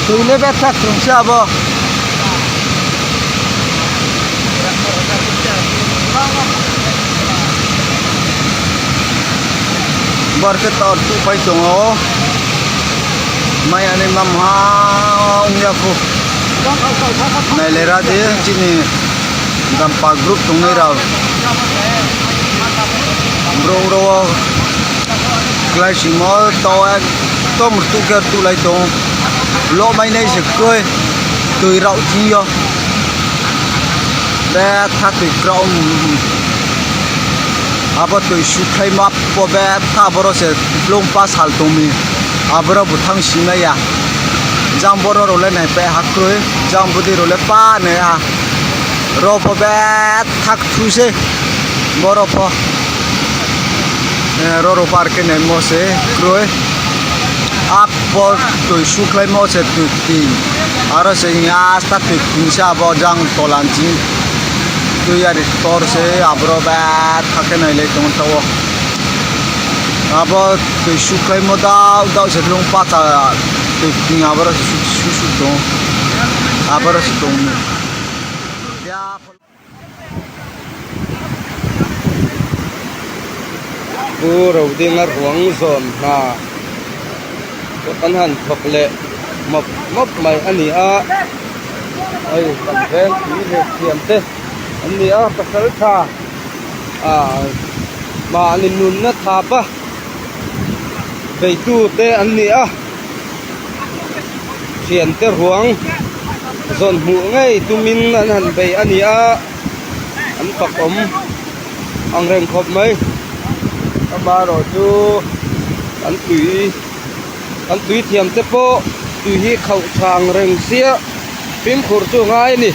Tuile be thak thung sia bo. Borke tor tu pai tongo maya ni mamha ungya ko nailera de chini dampa group tongnai rok borok rok kelai simo tom tu ke tulai tongo lomainai se koi tui rok chi o be tha tui krong abo tui suklai ma po be tha boro se plong pa sal tongmi aboro bo thang simaya jang boro rok le nai pai hak kroi jang budi rok le pa ne a ro po be thak thu se boro po ro ro park ne mo se kroi ap por tui suklai mo se tui tin aro se asta tui tinsa bo jang tolan chi tui ari tor se abro ba thake nailai tong tawo abo tui suklai mo dao dao se long pa cha tui tin abro su su su tong abro se tong ni. Pu Rodinga ruang zawn hna pawh kan han thawk leh mawp mawp mai a ni a hei kan veng tui leh thiam te an ni a pasal tha ah mahni nunna thap a beitu te an ni a thiante ruang zawn hmuh ngei tumin an han bei a ni a an fak awm ang reng khawp mai amaherawhchu an tui an tui thiam te pawh tui hi khauh tha ang reng sia fimkhur chu a ngai a ni.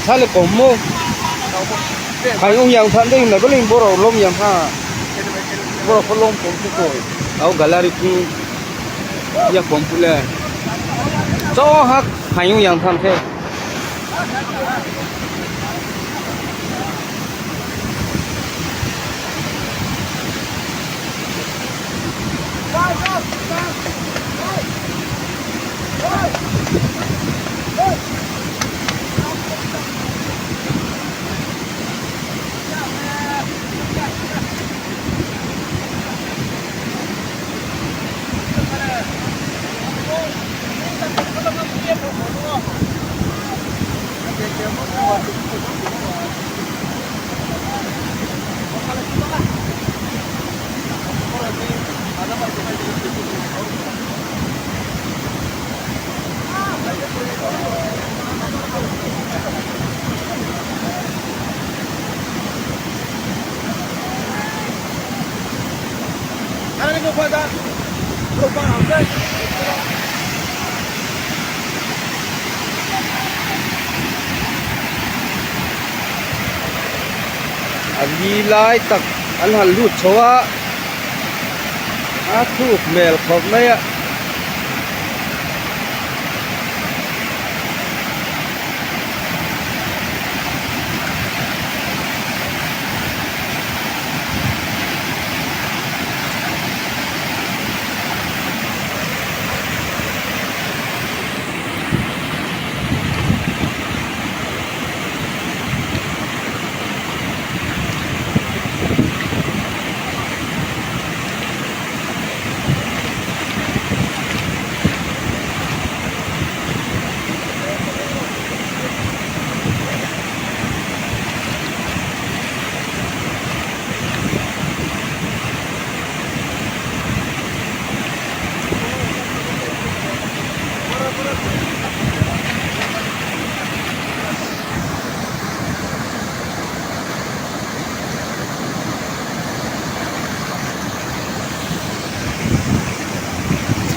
它的公母，还用羊汤的那个零不肉弄羊汤，不肉不弄公不过，然后gallery 空，也公不嘞，早哈还用羊汤的。A li lai tak an han lut chho a, a thuk hmel khawp mai a.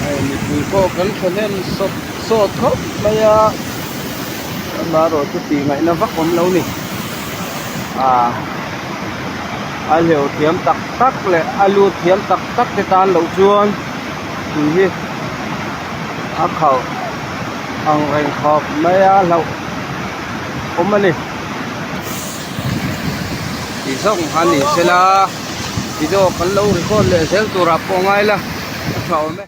Hei mipui pawh kan thahnem sawt sawt khawp mai a amaherawhchu tih ngaihna vak awm lo ni ah a hleuh thiam tak tak leh a lut thiam tak tak te tan loh chuan tui hi a khauh ang reng khawp mai a hlauh awm a ni ti zawng khan ni sela video kan lo record leh zel turah pawh ngai la a tha awm e.